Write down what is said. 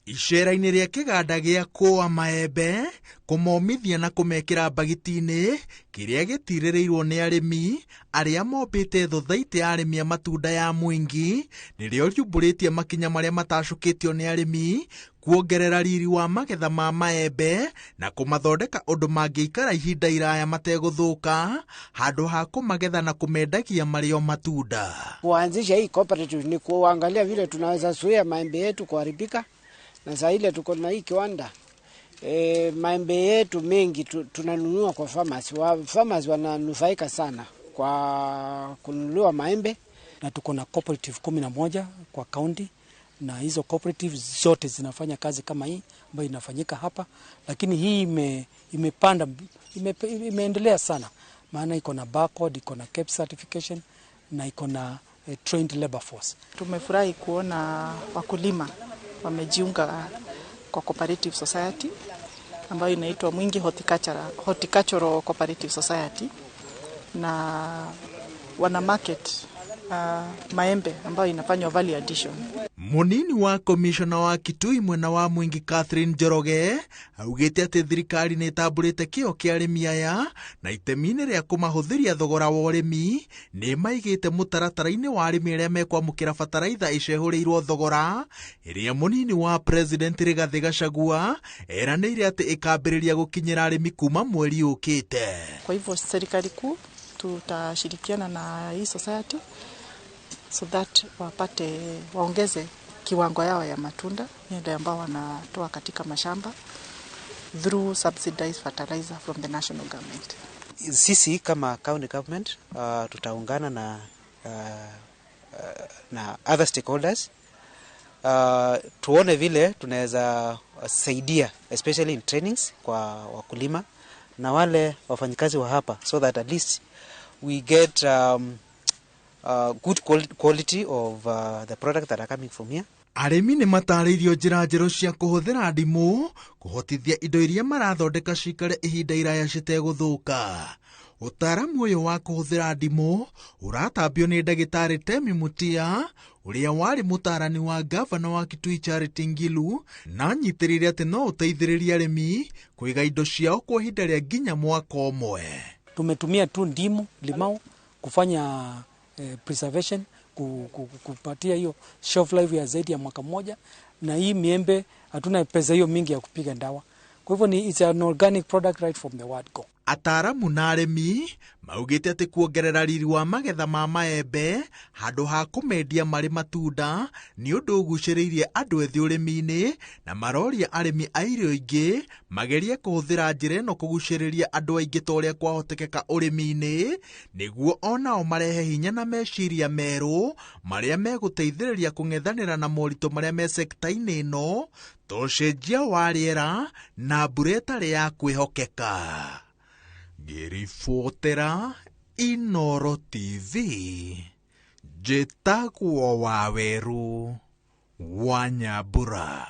Icera-inĩ rĩa kĩganda gĩa kũa maembe, kũmomithia na kũmekĩra mbagiti-inĩ, kĩrĩa gĩtirĩrĩirwo nĩ arĩmi arĩa mombĩte thothaitĩ ya arĩmi a matunda ya Mwingi, nĩrĩo riumbũrĩtie makinya marĩa matacũkĩtio nĩ arĩmi kuongerera riri wa magetha ma maembe na kũmathondeka ũndũ mangĩikara ihinda iraya mategũthũka handũ ha kũmagetha na kũmendagia marĩ o matunda. Kuanzisha hii cooperative ni kuangalia vile tunaweza zuia maembe yetu kuharibika, na saa ile tuko na hii kiwanda maembe yetu mengi tunanunua kwa farmers. Farmers wananufaika sana kwa kununua maembe. Na tuko na cooperative 11 kwa county, na hizo cooperative zote zinafanya kazi kama hii ambayo inafanyika hapa, lakini hii imepanda, imeendelea sana, maana iko na barcode, iko na KEBS certification na iko na trained labor force. Tumefurahi kuona wakulima wamejiunga kwa cooperative society ambayo inaitwa Mwingi Horticultural Cooperative Society, na wana market maembe ambayo inafanywa value addition. Munini wa komishona wa Kitui mwena wa Mwingi Catherine Njoroge augĩte atĩ thirikari nĩ ĩtambũrĩte kĩo kĩa arĩmi aya na itemi-inĩ rĩa kũmahũthĩria thogora wa ũrĩmi nĩ maigĩte mũtaratara-inĩ wa arĩmi arĩa mekwamũkĩra bataraitha ĩcehũrĩirwo thogora ĩrĩa munini wa President Rigathĩ Gachagua eranĩire atĩ ĩkambĩrĩria gũkinyĩra arĩmi kuma mweri ũkĩte. Kwa hivyo serikali kuu tutashirikiana na hii society so that waongeze kiwango yao ya matunda yale ambao wanatoa katika mashamba through subsidized fertilizer from the national government. Sisi kama county government tutaungana na other stakeholders tuone vile tunaweza saidia especially in trainings kwa wakulima na wale wafanyikazi wa hapa, so that at least we get good quality of the product that are coming from here. Arĩmi nĩ matarĩirio njĩra njerũ cia kũhũthĩra ndimũ kũhotithia indo iria marathondeka cikare ihinda iraya citegũthũka. Ũtaaramu ũyũ wa kũhũthĩra ndimũ ũratambio nĩ ndagĩtarĩ Temi Mutia ũrĩa warĩ mũtaarani wa gavana wa Kitui Charity Ngilu, na anyitĩrĩire atĩ no ũteithĩrĩrie arĩmi kũiga indo ciao kwa ihinda rĩa nginya mwaka ũmwe. Tumetumia tu ndimu, limau kufanya preservation, kupatia hiyo shelf life ya zaidi ya mwaka mmoja, na hii miembe hatuna pesa hiyo mingi ya kupiga ndawa. Kwa hivyo ni it's an organic product right from the word go. Ataaramu na arĩmi maugĩte atĩ kuongerera riri wa magetha ma maembe handũ ha kũmendia marĩ matunda nĩ ũndũ ũgucĩrĩirie andũ ethĩ ũrĩmi-inĩ, na maroria arĩmi a irio ingĩ magerie kũhũthĩra njĩra ĩno kũgucĩrĩria andũ aingĩ ta ũrĩa kwahotekeka ũrĩmi-inĩ, nĩguo onao marehe hinya na meciria merũ marĩa megũteithĩrĩria kũng'ethanĩra na moritũ marĩa me sekta-inĩ ĩno ta ũcenjia wa rĩera na mbura ĩtarĩ ya kwĩhokeka. Ngĩribotera Inooro TV, njĩtagwo Waweru wa Nyambura.